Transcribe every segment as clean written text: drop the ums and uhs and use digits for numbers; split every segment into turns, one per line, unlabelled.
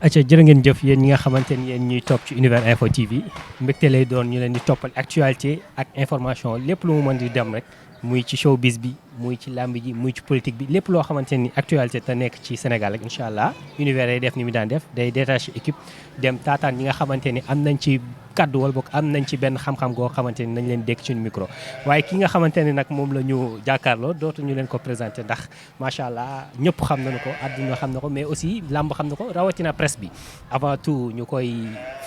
acca jërë ngeen jëf yéen ñi nga xamante ni yéen ñuy topp ci Univers Info TV mbégte lay doon ñu leen di toppal actualité ak information lépp lu mu mën di dem rek muy ci showbiz bi muy ci làmb ji muy ci politique bi lépp loo xamante ni actualité te nekk ci Sénégal rek incha allah Univers day def ni mu daan def day détaché équipe dem taataan ñi nga xamante ni am nañ ci kaddu wala boog am nañ ci benn xam-xam goo xamante ni nañ leen dégg ci micro waaye ki nga xamante ni nag moom la ñu jàkkaarloo dootu ñu leen ko présenté ndax macha allah ñëpp xam nañu ko àdduna xam na ko mais aussi làmb xam na ko rawatina presse bi avant tout ñu koy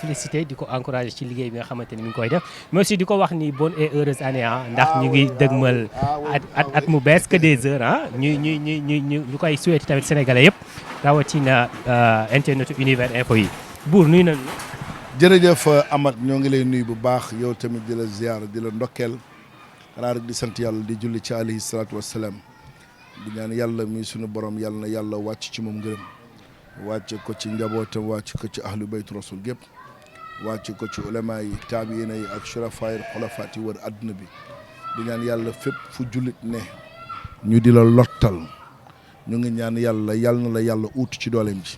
félicité di ko encouragé ci liggéey bi nga xamante ni mi ngi koy def mais aussi di ko wax ni bonne et heureuse année ndax ñu ngi dëgmal at mu bees que des heures ñu koy souhaité tamit sénégalais yëpp rawatina internetu Univers Info yi buur nuyu nañu.
jërëjëf Amath ñoo ngi lay nuyu bu baax yow tamit di la ziar di la ndokkeel xanaa rek di sant yàlla di julli ci alayhi salaatu wassalaam di ñaan yàlla mi sunu borom yàlla na yàlla wàcc ci moom ngërëm wàcc ko ci njabootam wàcc ko ci ahlu baytu rasul gépp wàcc ko ci ulama yi taabiina yi ak shurafa yi xulafaat yi wër adduna bi di ñaan yàlla fépp fu jullit ne ñu di la lottal ñu ngi ñaan yàlla na la yàlla uut ci dooleem ji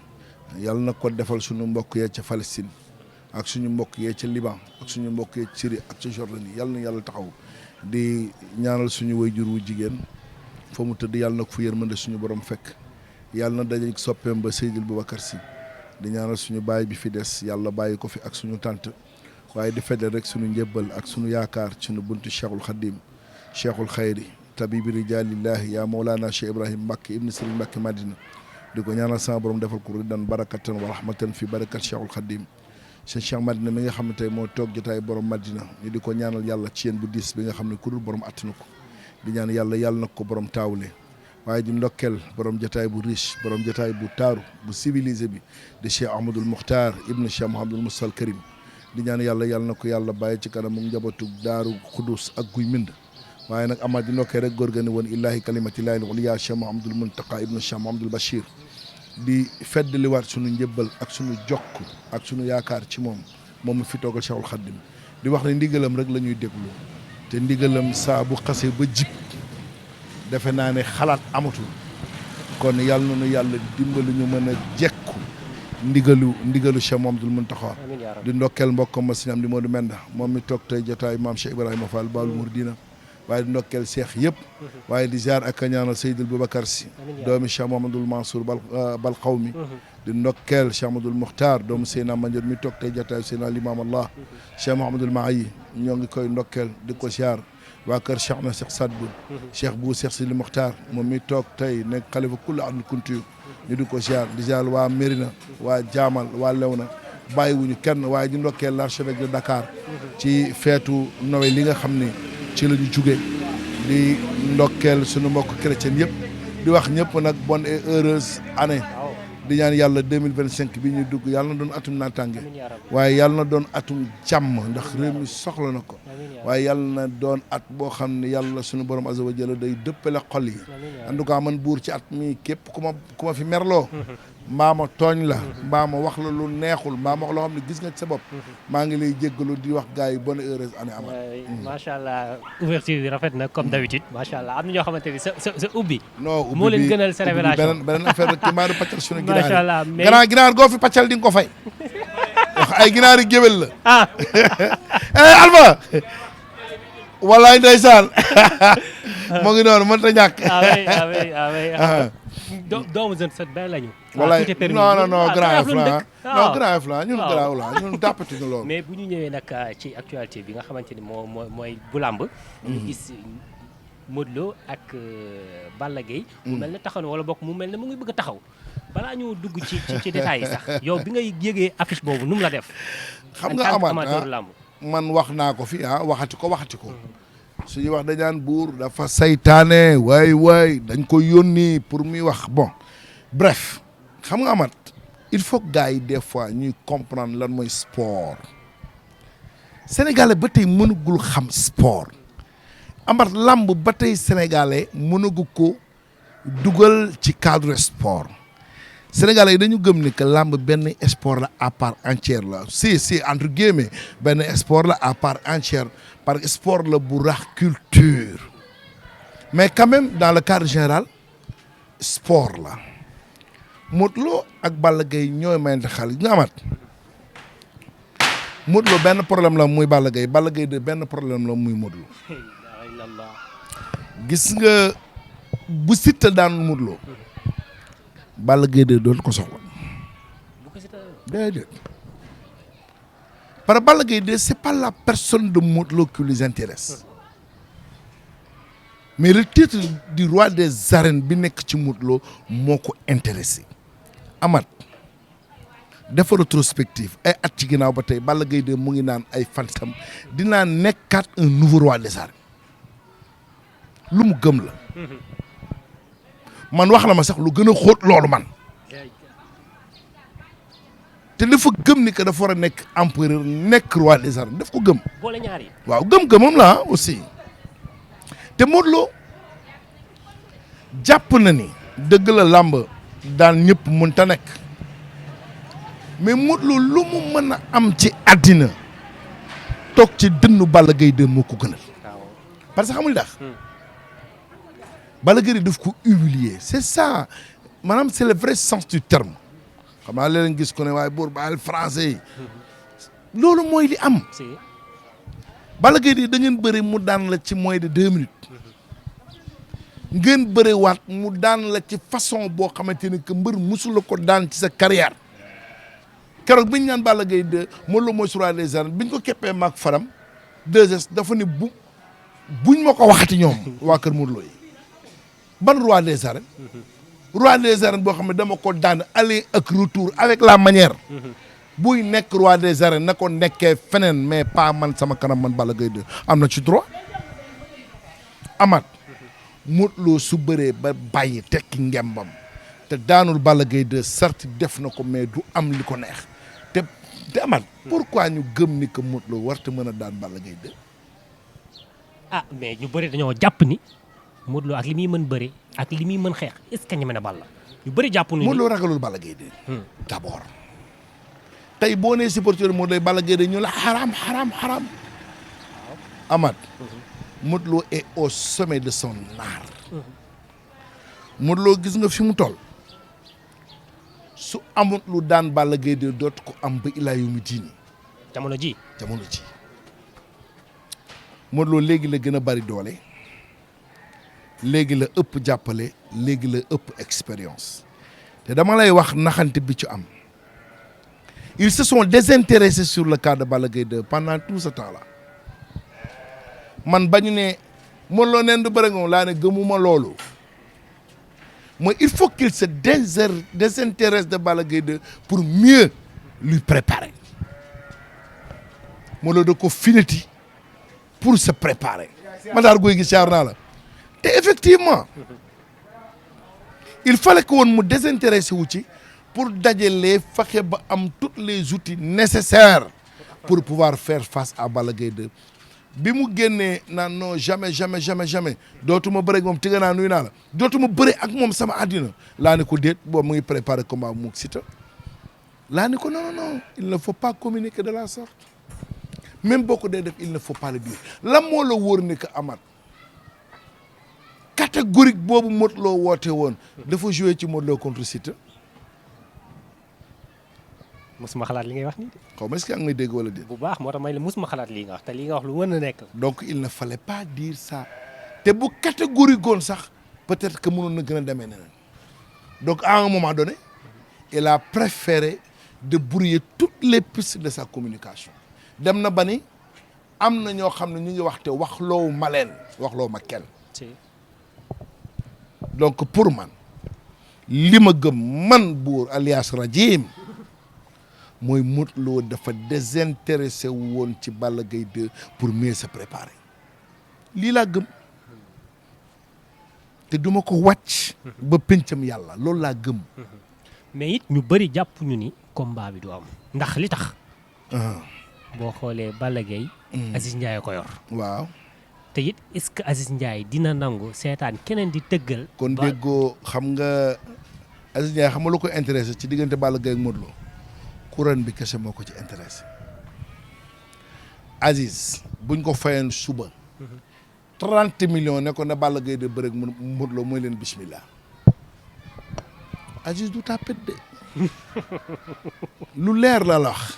yàlla na ko defal sunu mbokk yee ca Palestine ak suñu mbokk yee ca Liban ak suñu mbokk yee ca Syrie ak ca Jordanie yàlla na yàlla taxaw di ñaanal suñu wayjur wu jigéen fa mu tëdd yàlla na ko fu yërmande suñu borom fekk yàlla na dajeeg soppeem ba Seydil Boubacar Sy di ñaanal suñu baay bi fi des yàlla bàyyi ko fi ak suñu tànt waaye di feddal rek suñu njëbbal ak suñu yaakaar suñu buntu Cheikhul Khadim Cheikhul Khayri tabibi rijalillahi yaa Mawlana Cheikh Ibrahim Mbacke ibn Serigne Mbacke Madina di ko ñaanal sama borom defal ko ridan barakatan wa rahmatan fi barakat Cheikhul Khadim Cheikh Madina mi nga xam ne tey moo toog jotaay borom Madina ñu di ko ñaanal yàlla ci yéen bu diis bi nga xam ne ku dul borom attanu ko di ñaan yàlla na ko borom taawule waaye di ndokkeel borom jotaay bu riche borom jotaay bu taaru bu civilisé bi di Cheikh Ahmadoul Moukhtar ibn Cheikh Mouhamadoul Moussal Karim di ñaan yàlla na ko yàlla bàyyi ci kanam mu njabootu daaru Xudus ak guy mind waaye nag Amath di ndokkee rek góor ga ne woon illaahi kalimatillahi al-ulya Cheikh Mouhamadoul Muntaqa ibn Cheikh Mouhamadoul Bachir di feddliwaat suñu njëbbal ak suñu jokk ak suñu yaakaar ci moom mi fi toogal Cheikhul Khadim di wax ne ndigalam rek la ñuy déglu te ndigalam saa bu xasee ba jib defe naa ne xalaat amatul kon yàlla na nu yàlla dimbali ñu mën a jekku ndigalu Cheikh Mouhamadoul Mountakha di ndokkeel mbokkam ma si am di Modou Menda moom mi toog tey jotaay maam Cheikh Ibrahima Fall Baabul Mouridina waaye di ndokkeel seex yëpp waaye di ziar ak a ñaanal Seydil Boubacar Sy doomi Cheikh Mouhamadoul Mansour bal xaw mi di ndokkeel Cheikh Ahmadoul Moukhtar doomu Seyna Mandior mi toog tey jotaay Seyna Limam Allah Cheikh Mouhamadoul Mahayi ñoo ngi koy ndokkeel di ko ziar waa kër Cheikh na Cheikh Sadbou Cheikh bu Cheikh Sidi Moukhtar moom mi toog tey nekk xalifa kulli adul kuntiyu ñu di ko ziar di ziar waa Mérina waa Jaamal waa Léona bàyyiwuñu kenn waaye di ndokkeel l'archevêque de Dakar ci feetu Noël li nga xam ne ci la ñu jugee di ndokkeel suñu mbokk chrétien yëpp di wax ñëpp nag bonne et heureuse année di ñaan yàlla 2025 bi ñuy dugg yàlla na doon atum naataange waaye yàlla na doon atum jàmm ndax réew mi soxla na ko waaye yàlla na doon at boo xam ne yàlla suñu borom azza wa jalla day dëppale xol yi en tout cas man buur ci at mi képp ku ma fi merloo mbaa ma tooñ la mbaa ma wax la lu neexul mbaa ma wax loo xam ne gis nga ci sa bopp maa ngi lay jéggalu di wax gars yi bonne heureuse année Amath.
macha allah ouverture bi rafet na comme d'habitude macha allah am na ñoo xamante ni sa ubbi.
non ubbi
moo leen gënal sa révélation
beneen affaire rek maa ngi pàccal suñu ginaar yi
macha allah mais
ginaar goo fi pàccal di nga ko fay wax ay ginaar yi géwél la.
ah.
Alpha. wallaay ndeysaan moo ngi noonu mënut a ñàkk.
doomu jeune set benn lañu.
wallaay non grave la ñun grave la ñun tàppatuñu loolu.
mais bu ñu ñëwee nag ci actualité bi nga xamante ni mooy bu làmb. ñu gis Modou Lo ak Balla Gaye mu mel ne taxaw na wala bokk mu mel ne mu ngi bëgg a taxaw balaa ñu dugg ci détails yi sax yow bi ngay yégee affiche boobu nu mu la def.
xam nga amateur làmb man wax naa ko fi waxati ko suñuy wax dañ naan buur dafa saytaane waay dañ ko yónni pour muy wax bon bref xam nga Amath il faut que gars yi des fois ñuy comprendre lan mooy sport sénégalais ba tey mënugul xam sport Amath lamb ba tey sénégalais mënugu ko dugal ci cadre sport sénégalais yi dañu gëm ni que lamb benn sport la à part entière la si entre guillemets benn sport la à part entière parce que sport la bu rax culture mais quand même dans le cadre général sport la Modou Lo ak Balla Gaye ñooy mayante xaalis nga amaat Modou Lo benn problème la muy Balla Gaye de benn problème la muy Modou Lo gis nga bu Siteu daan Modou Lo Balla Gaye de doon ko soxla déedéet parce que Balla Gaye de c'est pas la personne de Modou Lo qui les intéresse mais le titre du roi des arènes bi nekk ci Modou Lo moo ko intéressé Amath dafa rétrospective ay at ci ginnaaw ba tey Balla Gaye de mu ngi naan ay fansam dinaa nekkaat un nouveau roi des arènes lu mu gëm la man wax na ma sax lu gën a xóot loolu man te dafa gëm ni que dafa war a nekk empereur nekk roi des arènes daf ko gëm.
boole ñaar yi.
waaw gëm-gëmam la aussi te Modou Lo jàpp na ni dëgg la làmb daan ñëpp mënta nekk mais Modou Lo lu mu mën a am ci àddina toog ci dënnu Balla Gaye 2 moo ko gënal parce que xamul ndax Balla Gaye daf ko humilier c'est ça maanaam c'est le vrai sens du terme xam naa leen gis ko ne waaye buur baal français yi loolu mooy li am Balla Gaye da ngeen bëri mu daan la ci moins de 2 minutes ngeen bëri waat mu daan la ci façon boo xamante ni que mbër musul la ko daan ci sa carrière keroog bi ñu naan Balla Gaye 2 Modou Lo mooy roi des arènes bi ñu ko keppee maag faram 2S dafa ni buñ ma ko waxati ñoom waa kër Modou Lo yi ban roi des arènes roi des arènes boo xam ne dama ko daan aller ak retour avec la manière buy nekk roi des arènes na ko nekkee feneen mais pas man sama kanam man Balla Gaye 2 am na ci droit Amath Modou Lo su bëree ba bàyyi tekki ngembam te daanul Balla Gaye 2 certes def na ko mais du am li ko neex te Amath pourquoi ñu gëm ni que Modou Lo warta mën a daan Balla Gaye 2
ah mais ñu bëri dañoo jàpp ni Modou Lo ak li muy mën bëri ak li muy mën xeex est-ce que ñeme na Balla ñu bëri jàpp nañu
Modou Lo ragalul Balla Gaye 2 d'abord tey boo nee supporter Modou Lo Balla Gaye 2 ñu la xaram Amath Modou Lo est au sommet de son art Modou Lo gis nga fi mu toll su amut lu daan Balla Gaye 2 dootu ko am ba ilaa yu mu diini
jamono ji
Modou Lo léegi la gën a bari doole léegi la ëpp jàppale léegi la ëpp expérience te dama lay wax naxante bi ci am ils se sont désintéressés sur le cas de Balla Gaye 2 pendant tout ce temps là man bañu ne Modou Lo neen du bëri nga laa ne gëmuma loolu mooy il faut qu'il se désintéresse de Balla Gaye 2 pour mieux lui préparer Modou Lo da ko finiti pour se préparer ma daal goy gi saar naa la te effectivement il fallait que woon mu désintéressé wu ci pour dajalee fexe ba am tous les outils nécessaires pour pouvoir faire face à Balla Gaye 2 bi mu génnee naan non jamais dootuma bëre ak moom tiga naa nuyu naa la dootuma bëre ak moom sama àddina laa ne ko déet boobu mu ngi préparé combat mu Siteu laa ne ko non il ne faut pas communiquer de la sorte même boo ko dee def il ne faut pas le dire lan moo la wóor ni que Amath catégorique boobu Modou Lo woote woon dafa joué ci Modou Lo contre Siteu
musuma xalaat li ngay wax nii
xaw ma est-ce que yaa ngi may dégg wala déet
bu baax moo tax may la musuma xalaat lii nga wax te lii nga wax lu mën a nekk
donc il ne fallait pas dire ça te bu catégorique goon sax peut-être que mënoon na gën a demee neneen donc à un moment donné il a préféré de brouiller toutes les pistes de sa communication dem na ba ni am na ñoo xam ne ñu ngi wax te waxloo ma leen waxloo ma kenn donc pour man li ma gëm man buur alias Rajim mooy Modou Lo dafa désintéressé woon ci Balla Gaye 2 pour mieux se préparer lii laa gëm te duma ko wàcc ba pencam yàlla loolu laa gëm
mais it ñu bëri jàpp ñu ni combat bi du am ndax li tax boo xoolee Balla Gaye Aziz Ndiaye ko yor
waaw
te it est-ce que Aziz Ndiaye dina nangu seetaan keneen di tëggal
kon déggoo xam nga Aziz Ndiaye xam nga lu ko intéressé ci diggante Balla Gaye ak Modou Lo couronne bi kese moo ko ci intéressé Aziz buñ ko fayoon suba 30 millions ne ko na Balla Gaye de bëre ak Modou Lo mooy leen bismillah Aziz du tàppet de lu leer la wax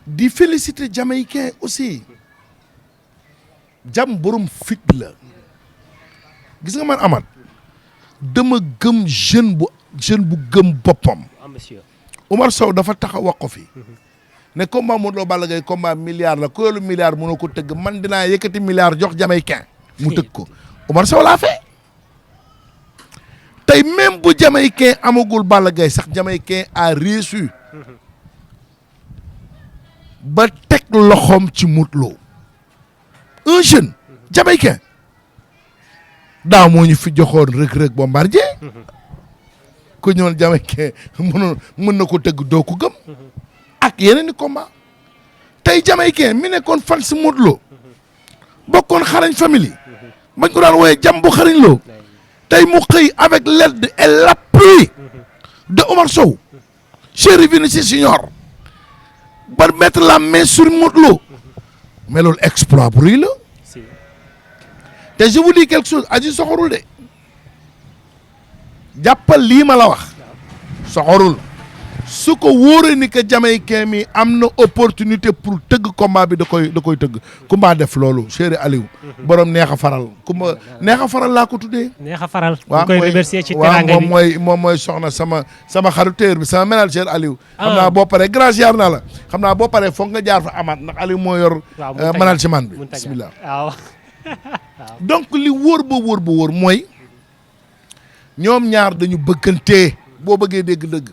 di féliciter Jamaïcain aussi jam borom fit la gis nga man Amath dama gëm jeune bu gëm boppam Omar Sow dafa taxaw wax ko fi ne combat Modou Lo Balla Gaye combat milliard la ku yoolu milliard mënoo ko tëgg man dinaa yëkkati milliard jox Jamaïcain mu tëgg ko Omar Sow laa fee tey même bu Jamaïcain amagul Balla Gaye sax Jamaïcain a réussi ba teg loxoom ci Modou Lo un jeune Jamaïcain daaw moo ñu fi joxoon Reug Bombardier ku ñëwoon Jamaïcain mën na ko tëgg doo ko gëm ak yeneen i combat tey Jamaïcain mi nekkoon fan si Modou Lo bokkoon xarañ famille bañ ko daan wooyee jam bu xarañ loo tey mu xëy avec l'aide et l'appui de Omar Sow chéri Vinicius Junior ba mettre la main sur Modou Lo mais loolu exploit bu rëy la te je vous dis quelque chose Aziz soxorul de jàppal lii ma la wax soxorul su ko wóoree ni que Jamaïcain mi am na opportunité pour tëgg combat bi da koy tëgg kumba def loolu chéri Aliou borom neex a faral kumba neex a faral laa ko tuddee
neex a faral
waaw
koy remercier ci teranga bi
moom mooy soxna sama xaruteer bi sama ménage chéri Aliou xam naa boo paree grâce yaar naa la xam naa boo paree foog nga jaar fa Amath ndax Aliou moo yor management bi bismillah waaw donc li wóor ba wóor mooy ñoom ñaar dañu bëggantee boo bëggee dégg-dëgg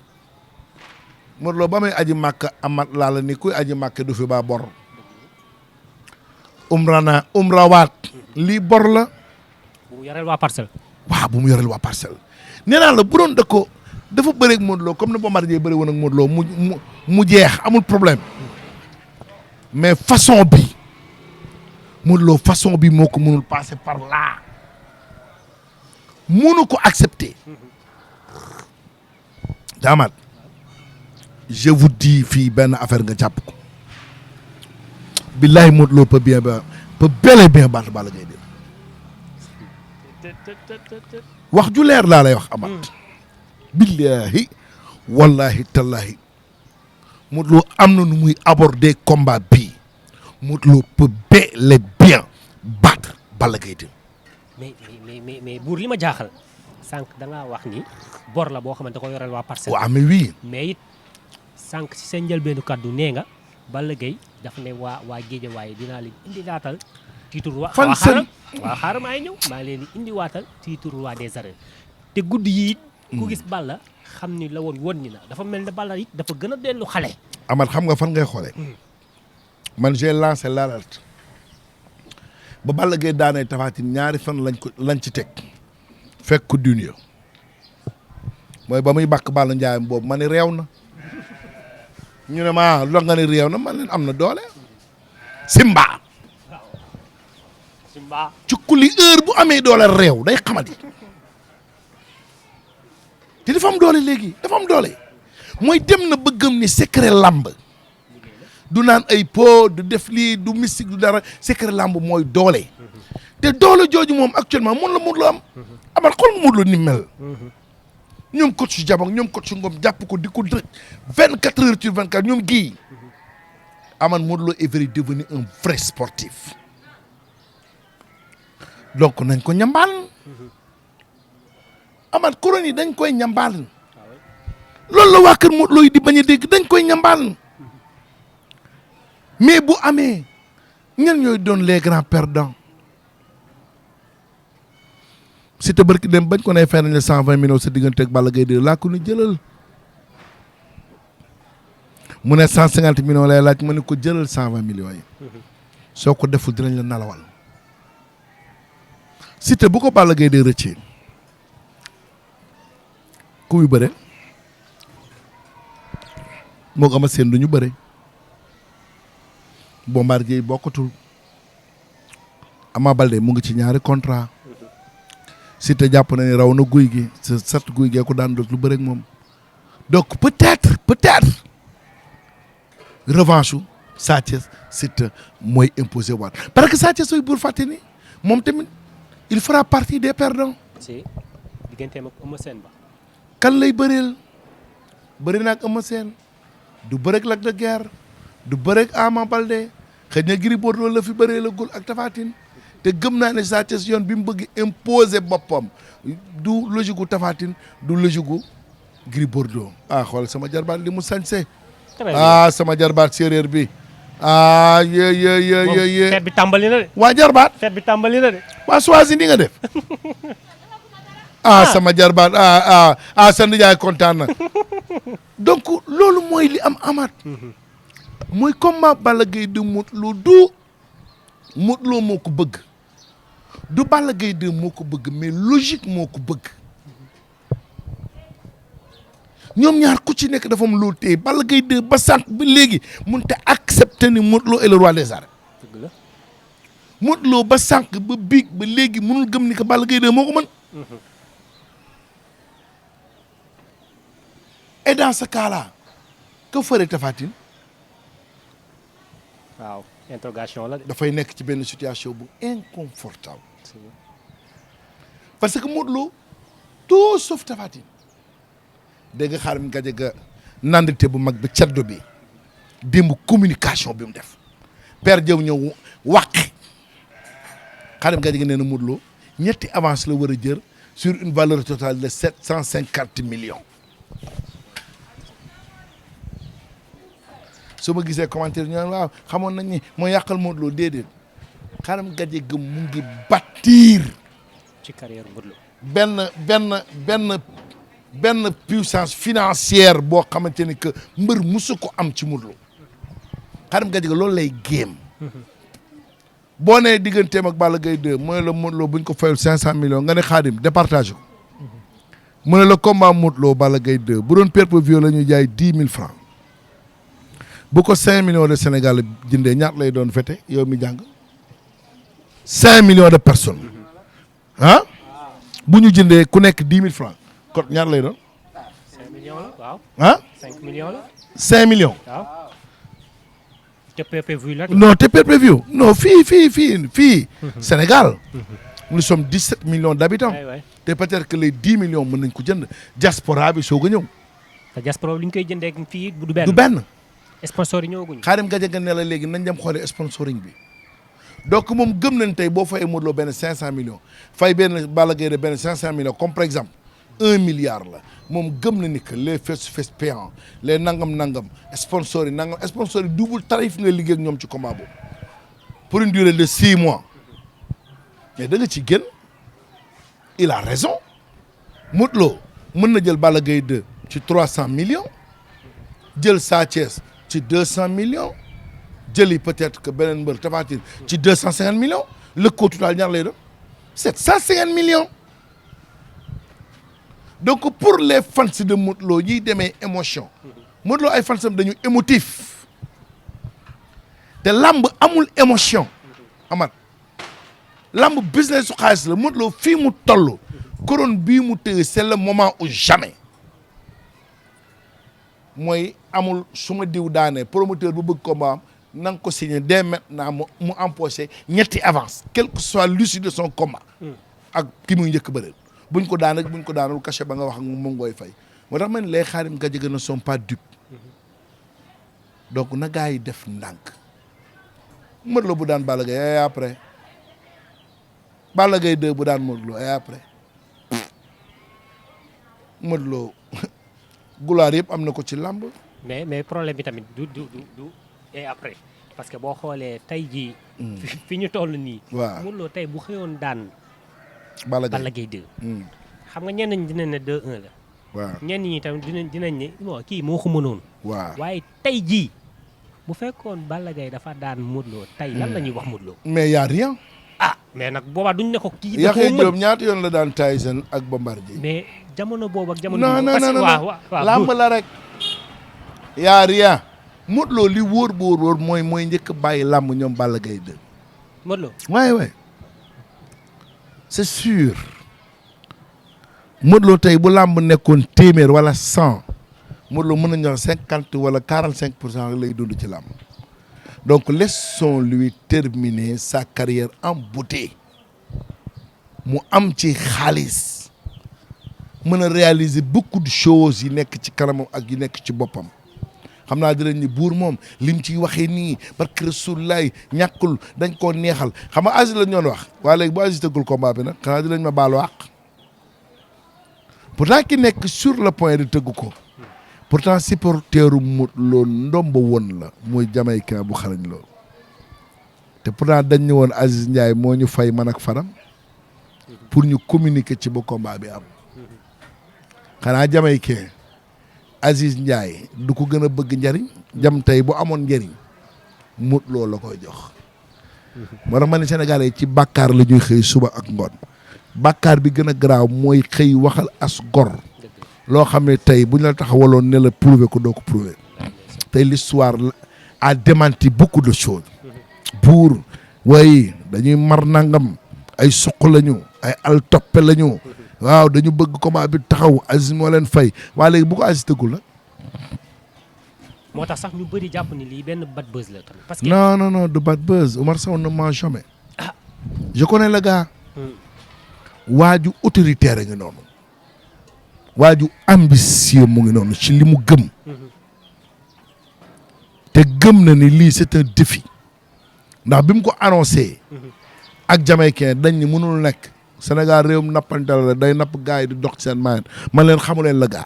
Modou Lo ba muy aji màkk Amath laa la ni kuy aji màkk du fi baa bor umrawaat lii bor la
bu mu yoreel waa Parcelles
waaw bu mu yoreel waa Parcelles nee naa la bu doon dafa bëreeg Modou Lo comme ne Bombardier bëri woon ak Modou Lo mu jeex amul problème mais façon bi Modou Lo façon bi moo ko mënul passer par là mënu ko accepter Amath je vous dis fii benn affaire nga jàpp ko billahi Modou Lo peut bel et bien battre Balla Gaye wax ju leer laa lay wax Amath billahi wallahi tallahi Modou Lo am na nu muy aborder combat bii Modou Lo peut bel et bien battre Balla Gaye
mais buur li ma jaaxal sànq da ngaa wax ni bor la boo xamante ko yoreel waa Parcelles.
waaw mais oui.
mais it sànq si seen njëlbeenu kaddu nee nga Balla Gaye dafa ne waa Guédiawaye dinaa leen indi waatal titre roi.
fan seen
waaw xaaral maa ngi ñëw maa ngi leen di indi waatal titre roi des arènes te guddi yi it ku gis Balla xam ni la woon ni la dafa mel ne Balla it dafa gën a dellu xale.
Amath xam nga fan ngay xoolee. man j'ai lancé l'alerte ba Balla Gaye daanee Tapha Tine ñaari fan lañ ci teg fekk ko dunya mooy ba muy bàkk Balla Ndiaye boobu ma ne réew na ñu ne ma lu nga ne réew na man leen am na doole Simba ci kulli heure bu amee doole réew day xamadi te dafa am doole léegi dafa am doole mooy dem na bëggam ni secret lamb du naan ay po du def lii du mystique du dara secret lamb mooy doole te doole jooju moom actuellement mun la Modou Lo am Amath xool Modou Lo ni mel ñoom coach Jabang ñoom coach Ngom jàpp ko di ko dëkk 24 heures sur 24 ñoom gii Amath Modou Lo est devenu un vrai sportif donc nañ ko ñambaal Amath couronne yi dañ koy ñambaal loolu la waa kër Modou Lo yi di bañ a dégg dañ koy ñambaal mais bu amee ñan ñooy doon les grands perdants si te barki dem bañ ko ne fay nañ la 120 millions sa diggante ak Balla Gaye de laa ko ni jëlal mu ne 150 millions lay laaj ma ne ko jëlal 120 millions yi soo ko deful dinañ la nalawal si te bu ko Balla Gaye de rëccee ku muy bëre moo ko ama seen du ñu bëre Bombardier bokkatul Ama Baldé mu ngi ci ñaari contrat Siteu jàpp na ni raw na guy gi sa sat guy gee ko daan doot lu bëre ak moom donc peut-être revanche u Sa Thiès Siteu mooy imposé waat parce que Sa Thiès sooy bul fàtte ni moom tamit il fera partie des perdants.
si digganteem ak Eumeu Sène ba.
kan lay bëreel bëri na ak Eumeu Sène du bëreeg Lac de Guiers du bëreeg Ama Baldé xëy na Gris Bordeaux la fi bëree la gul ak Tapha Tine te gëm naa ne Sa Thiès yoon bi mu bëgg imposer boppam du logique gu Tapha Tine du logique gu Gris Bordeaux xool sama jarbaat li mu sañse sama jarbaat séeréer bi yee
fête bi tàmbali na de.
waa jarbaat
fête bi tàmbali na de.
waa choisi ni nga def sama jarbaat sa nijaay kontaan na donc loolu mooy li am amaat mooy combat Balla Gaye de Modou Lo du Modou Lo moo ko bëgg du Balla Gaye de moo ko bëgg mais logique moo ko bëgg ñoom ñaar ku ci nekk dafa am loolu téye Balla Gaye de ba sànq ba léegi mënut a accepter ni Modou Lo est le roi des arènes.
dëgg la
Modou Lo ba sànq ba biig ba léegi mënul gëm ni que Balla Gaye de moo ko mën. Et dans ce cas-là que ferait Tapha Tine.
waaw interrogation la de.
dafay nekk ci benn situation bu inconfortable parce que Modou Lo tout sauf Tapha Tine dégg nga xaaral mi nga jëgg nandite bu mag bi caddo bi démb communication bi mu def père Diaw ñëw wàq xaaral mi nga jëgg nee na Modou Lo ñetti avance la war a jël sur une valeur totale de 750 millions. su ma gisee commentaire ñu naan waaw xamoon nañ ni moo yàqal Modou Lo déedéet xaaral gaje gëm mu ngi bâtir
ci carrière Modou Lo
benn puissance financière boo xamante ni que mbër musu ko am ci Modou Lo xaaral gaje ga loolu lay géem boo nee digganteem ak Balla Gaye 2 mooy la Modou Lo bu ñu ko fayul 500 millions nga ne Xaadim départage ko mu ne la combat Modou Lo Balla Gaye 2 bu doon pay-per-view la ñuy jaay 10 000 francs bu ko 5 millions de Sénégal jëndee ñaat lay doon fete yow mi jàng 5 millions de personnes bu ñu jëndee ku nekk 10 000 francs kon ñaat lay doon.
5 millions la waaw. 5 millions la.
5 millions.
waaw. te pay-per-view la.
non te pay-per-view non fii. Sénégal. nous sommes 17 millions d'habitants. te peut-être que les 10 millions mën nañ ko jënd diaspora bi soog a ñëw.
te diaspora li ñu koy jëndee fii du benn.
du benn. sponsor yi ñëwaguñu. Xaadim Gadiaga ne la léegi nañ dem xoolee sponsoring bi donc moom gëm nañ tey boo fayee Modou Lo benn 500 millions fay benn Balla Gaye de benn 500 millions comme par exemple 1 milliard la moom gëm na ni que les face-to-face payants les nangam sponsors yi double tarif nga liggéey ak ñoom ci combat boobu pour une durée de 6 mois mais da nga ci génn il a raison Modou Lo mën na jël Balla Gaye 2 ci 300 millions jël Sa Thiès ci 200 millions jëli peut-être que beneen mbër Tapha Tine ci 250 millions le coût total ñaar lay doon 750 millions donc pour les fans de Modou Lo ñiy demee émotion Modou Lo ay fansam dañu émotif te lamb amul émotion amat lamb business su xaalis la Modou Lo fii mu toll couronne bii mu téye c'est le moment ou jamais mooy amul su ma diw daanee promoteur bu bëgg combat am na nga ko signé dès maintenant mu empoché ñetti avance quel que soit l'issue de son combat ak ki muy njëkk bëreel buñ ko daan ak buñ ko daanul cachet ba nga wax ak moom ngooy fay moo tax man les Xaadim Gadiaga ne sont pas dupes donc na gars yi def ndànk Modou Lo bu daan Balla Gaye ay après Balla Gaye 2 bu daan Modou Lo ay après Modou Lo gulaar yëpp am na ko ci làmb
mais problème bi tamit du et après parce que boo xoolee tey jii. fi ñu toll nii.
waaw
Modou Lo tey bu xëyoon daan.
Balla
Gaye 2. xam nga ñenn ñi dinañ ne 2-1 la.
waaw
ñenn ñi tamit dinañ ne bon kii moo ko mënoon.
waaw
waaye tey jii bu fekkoon Balla Gaye dafa daan Modou Lo tey lan la ñuy wax Modou Lo.
mais y a rien.
mais nag boobaa duñ ne ko kii.
Yaxya Diop ñaata yoon la daan Tyson ak Bombardier.
mais jamono boobu ak jamono.
non làmb la rek. y a rien. Modou Lo li wóor mooy njëkk bàyyi làmb ñoom Balla Gaye 2.
Modou Lo.
waay c'est sûr. Modou Lo tey bu làmb nekkoon téeméer wala 100 Modou Lo mën nañu wax 50 wala 45% lay dund ci làmb. donc laissons-lui terminer sa carrière en beauté mu am ci xaalis mën a réaliser beaucoup de choses yi nekk ci kanamam ak yi nekk ci boppam xam naa dinañ ni buur moom lim ciy waxee nii barke Rasulullaay ñàkkul dañ koo neexal xam nga Aziz la ñoon wax waaye léegi bu Aziz tëggul combat bi nag xanaa dinañ ma baalu àq pourtant ki nekk sur le point de tëgg ko pourtant supporteru Modou Lo ndomba woon la mooy Jamaïcain bu xarañ loolu te pourtant dañ ñu woon Aziz Ndiaye moo ñu fay man ak Fadam pour ñu communiquer ci ba combat bi am xanaa Jamaïcain Aziz Ndiaye du ko gën a bëgg njariñ jam tey bu amoon njariñ Modou Lo la koy jox moo tax ma ne Sénégalais ci bàkkaar la ñuy xëy suba ak ngoon bàkkaar bi gën a garaaw mooy xëy waxal as gor loo xam ne tey bu ñu la taxawaloon ne la prouver ko doo ko prouver tey l'histoire a démenti beaucoup de choses buur waaye dañuy mar nangam ay suq lañu ay al toppe lañu waaw dañu bëgg combat bi taxaw Aziz moo leen fay waa léegi bu ko Aziz tëggul la
moo tax sax ñu bëri jàpp ni lii benn bad buzz la tamit parce que
non du bad buzz Omar Sow ne ment jamais je connais le gars waaju autoritaire a ngi noonu waaju ambitieux mu ngi noonu ci li mu gëm te gëm na ni lii c'est un défi ndax bi mu ko annoncé ak Jamaïcain dañ ni mënul nekk Sénégal réewum nappantal la day napp gars yi di dox seen mayen man leen xamuleen la gaa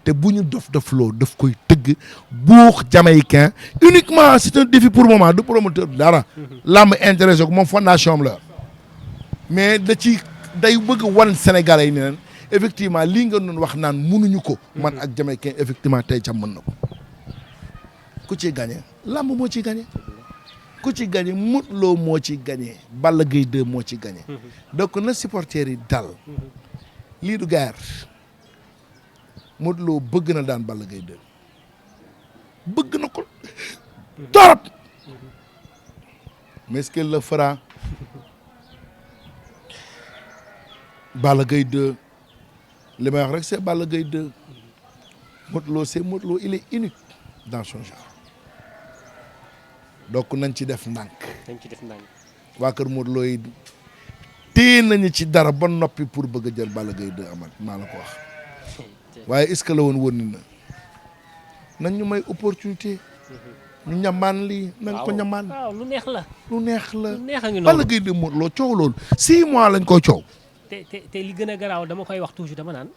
te bu ñu dofloo daf koy tëgg buux Jamaïcain uniquement c'est un défi pour le moment du promoteur dara làmb intéressé ko moom fondation am la mais da ci day bëgg wan Sénégalais yi ne leen effectivement lii nga doon wax naan mënuñu ko man ak Jamaïcain effectivement tey cam mën na ko ku ciy gagné làmb moo ciy gagné ku ci gagné Modou Lo moo ci gagné Balla Gaye 2 moo ci gagné donc na supporters yi dal lii du guerre Modou Lo bëgg na daan Balla Gaye 2 bëgg na ko torop mais est-ce qu'il le fera Balla Gaye 2 li may wax rek c'est Balla Gaye 2 Modou Lo c'est Modou Lo il est unique dans son genre donc nañ ci def ndànk waa kër Modou Lo yi téye nañu ci dara ba noppi pour bëgg a jël Balla Gaye 2 amal maa la ko wax waaye est-ce que la woon ni na nañ ñu may opportunité ñu ñamaan lii nañ ko ñamaan
waaw lu neex la
lu neex la
lu neex a ngi noonu
Balla Gaye 2 Modou Lo coow loolu 6 mois lañ koy coow
te li gën a garaaw dama koy wax toujours dama naan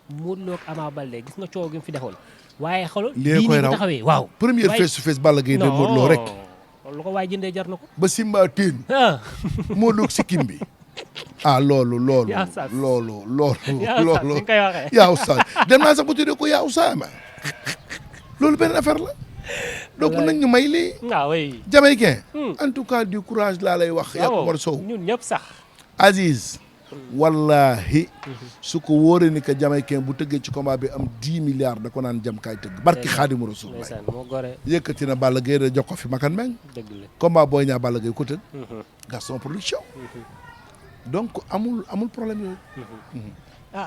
Modou Lo ak Ama Baldé gis nga coow gi mu fi defoon waaye xoolal
lii koy raw
taxawee waaw
première face to face Balla Gaye 2 Modou Lo rek
lu ko waay jëndee jar na ko
ba Simba teen Modou Lo sikkim bi loolu yaa Oustaz dem naa sax ba tuddee ko yaa Oustaz ma loolu benn affaire la donc nañ ñu may lii Jamaïcain en tout cas du courage laa lay wax yaa Omar Sow
ñun ñëpp sax
Aziz wallahi su ko wóoree ni que Jamaïcain bu tëggee ci combat bi am 10 milliards da ko naan jam kaay tëgg barki Xaadimu Rasuul yëkkati na Balla Gaye da jox ko fi makan meng combat Boy Niang Balla Gaye ko tëgg Gaston Production donc amul problème yooyu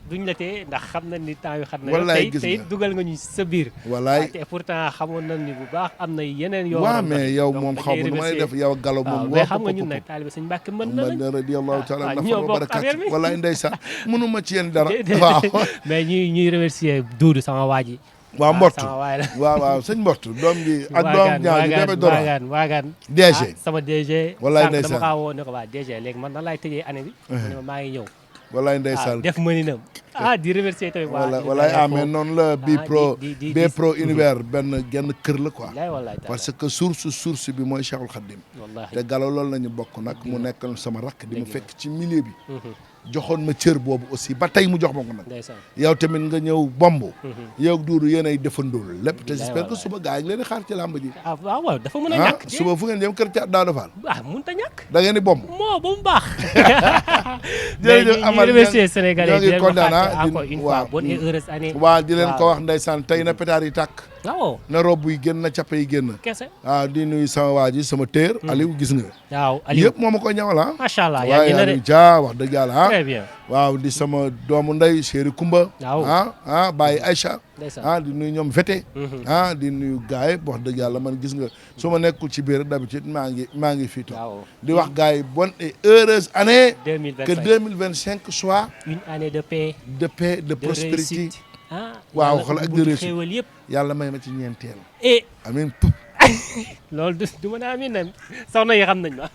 duñ la tee ndax xam nañ ni temps yu xat na
wallaay gis
tey dugal nga ñu sa biir
wallaay
te pourtant xamoon nañ ni bu baax am na yeneen yoo
waaw mais yow moom xaw ma nu may def yow galo moom
mais xam nga ñun nag taalibe Sëñ Mbàkke mën na
man radiyallahu taala
ñoo bokk affaire bi
wallaay ndeysaan mënuma ci yéen dara waaw
mais ñuy remercier Doudou sama waa ji
waaw mbott
sama waay la
waaw sëñ mbott doom ji ak doom ñaar ji bébé dora
waagaan
DG
sama DG
wallaay ndeysaan
dama kaa woo ne ko waa DG léegi man nan laay tëjee année bi ne ma maa ngi ñëw
wallaay ndeysaan
def mëninam di remercier tamit
wallaay mais noonu la bi pro univers benn genn kër la quoi parce que source bi mooy Cheikhul Khadim te galo loolu lañu bokk nag mu nekk sama rakk di mu fekk ci milieu bi joxoon ma cër boobu aussi ba tey mu jox ma ko nag yow tamit nga ñëw bomb yow Doudou yéen ay defandool lépp te j'espère que suba gaa yi ngi leen di xaar ci làmb ji
waaw dafa mën a ñàkk
suba fu ngeen jëm kër ca daa defal
mënut a ñàkk
da ngeen di bomb
moo ba mu baax
jërëjëf Amar
remercier Sénégalais
ñoo ngi kontaan
encore une fois bonne et heureuse année
waaw di leen ko wax ndeysaan tey na pétard yi tàkk
waaw
na robb yi génn na cappe yi génn
kese
waaw di nuyu sama waa ji sama téer Aliou gis nga
waaw Aliou
yëpp moo ma ko ñawal
macha allah
waaye Aliou Dia wax dëgg yàlla
très bien.
waaw di sama doomu ndey chéri Kumba.
waaw
Baye Aïcha.
ndeysaan.
di nuyu ñoom Vete. di nuyu gars yi wax dëgg yàlla man gis nga su ma nekkul ci biir d'habitude maa ngi fii toog.
waaw
di wax gars yi bonne et heureuse année.
2025
que 2025 soit.
une année de paix.
de prospérité.
réussite.
waaw xool ak de réussite
xéewal yëpp.
yàlla may ma ci ñeenteel.
et
amiin.
loolu du mën a amiin na soxna yi xam nañ ma.